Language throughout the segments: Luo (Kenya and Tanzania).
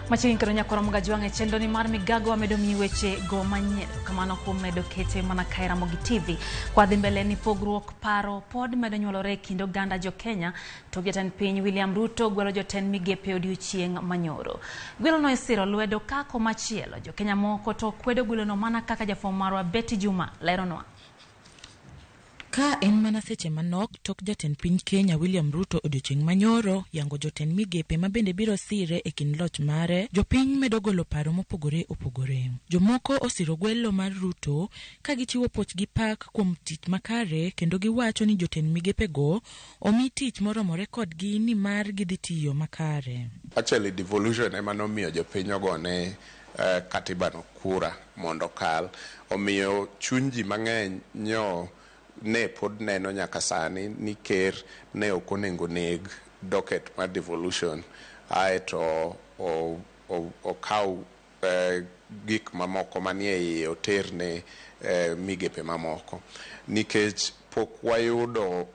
Machiegni kendo nyakoro Mgajwang' e chenro ni mar migago wamedo miyi weche go manyien kamano kuom medo kete mana kae Ramogi TV. Kwa dhi mbele ni pogruok paro pod medo nyuolore e kind oganda jo Kenya to jatend piny William Ruto gwelo jotend migepe odiochieng' manyoro. Gwelono isiro lwedo ka komachielo jo Kenya moko to kwedo gwelono mana kaka jafwambo marwa Betty Juma leronwa. Ka en mana seche manok tok jatend piny Kenya William Ruto odiochieng' manyoro yango jotend migepe ma bende biro sire e kind loch mare, jopiny medo golo paro mopogore opogore. Jomoko osiro gwelo mar Ruto ka gichiwo puoch gi pak kuom tich makare kendo giwacho ni jotend migepego omi tich moromore kodgi ni mar gidhi tiyo makare. Actually devolution ema nomiyo jopiny ogone katiba no kura mondo okal. Omiyo chuny ji mang'eny nyo ne pod neno nyaka sani ni ker ne ok onego neg docket mar devolution aeto okaw gik mamoko manie iye oter ne migepe mamoko nikech pok wayudo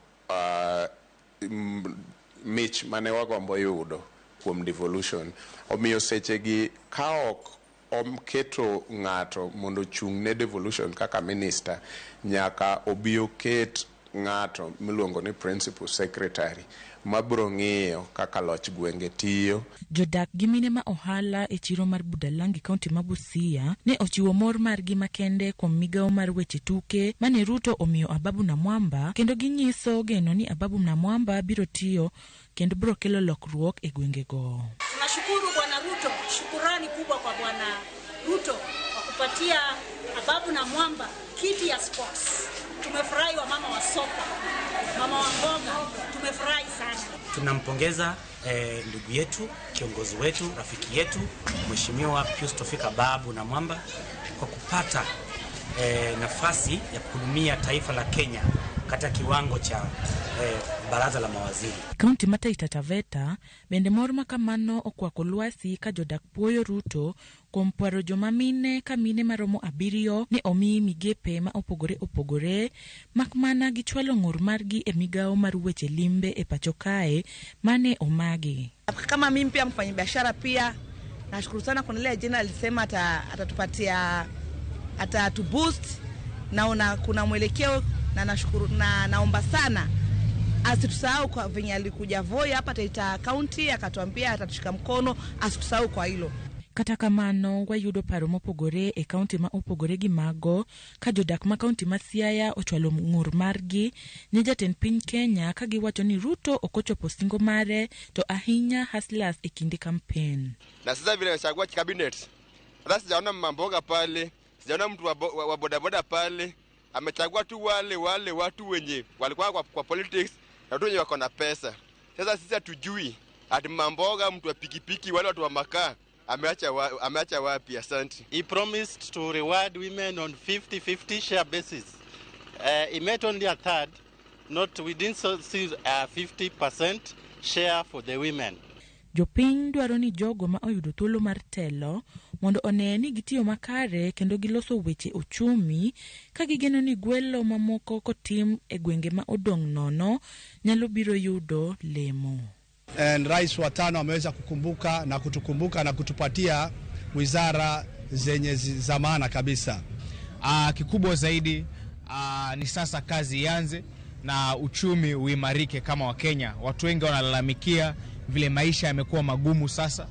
mich mane wagombo yudo kuom devolution. Omiyo sechegi ka ok oketo ng'ato mondo ochung' ne devolution kaka minister, nyaka obi oket ng'ato miluongo ni principal secretary mabiro ng'iyo kaka loch gwenge tiyo. Jodak gi mine ma ohala e chiro mar Budalangi kaunti ma Busia ne ochiwo mor margi makende kuom migawo mar weche tuke mane Ruto omiyo Ababu Namwamba kendo ginyiso geno ni Ababu Namwamba biro tiyo kendo biro kelo lokruok e gwengego. Tunashukuru Bwana Ruto, shukurani kubwa kwa Bwana Ruto kwa kupatia Ababu Namwamba kiti ya sports. Tumefurahi wamama wa soko, mama wa mboga, tumefurahi sana. Tunampongeza ndugu yetu, kiongozi wetu, rafiki yetu Mheshimiwa Pius Tofik Ababu Namwamba kwa kupata nafasi ya kuhudumia taifa la Kenya katika kiwango cha baraza la mawaziri. Kaunti ma Taita Taveta bende mor ma kamano okwako lwasi ka jodak puoyo Ruto kuom pwaro joma mine ka mine maromo 7 ne omi migepe ma opogore opogore mak mana gichwalo ng'ur margi e migawo mar weche limbe e pacho kae mane omagi. Kama mimi pia mfanyabiashara pia nashukuru sana kuna ile jina alisema atatupatia atatuboost, naona kuna mwelekeo na nashukuru na naomba sana asitusahau kwa venye alikuja Voi hapa Taita County akatuambia atatushika mkono, asitusahau kwa hilo. Kata kamano wayudo paro mopogore e kaunti ma opogore gi mago ka jodak ma kaunti ma Siaya ochwalo ng'ur margi ne jatend piny Kenya ka giwacho ni Ruto ok ochopo singo mare to ahinya hustlers e kinde kampen. Na sasa vile amechagua cabinet, hata sijaona mamboga pale, sijaona mtu wa bodaboda pale. Amechagua tu wale watu wenye walikuwa kwa politics na watu wenye wako na pesa. Sasa sisi hatujui ati mamboga, mtu wa pikipiki, wale watu wa makaa ameacha wapi? Asante. He promised to reward women on 50-50 share basis. He met only a third, not we didn't see a 50% share for the women. Jopiny dwaro ni jogo ma oyudo thuolo mar telo mondo one ni gitiyo makare kendo giloso weche ochumi ka gigeno ni gwelo mamoko kotim e gwenge ma odong' nono nyalo biro yudo lemo. And rais wa tano ameweza kukumbuka na kutukumbuka na kutupatia wizara zenye zamana kabisa. Kikubwa zaidi ni sasa kazi ianze na uchumi uimarike kama Wakenya. Watu wengi wanalalamikia vile maisha yamekuwa magumu sasa.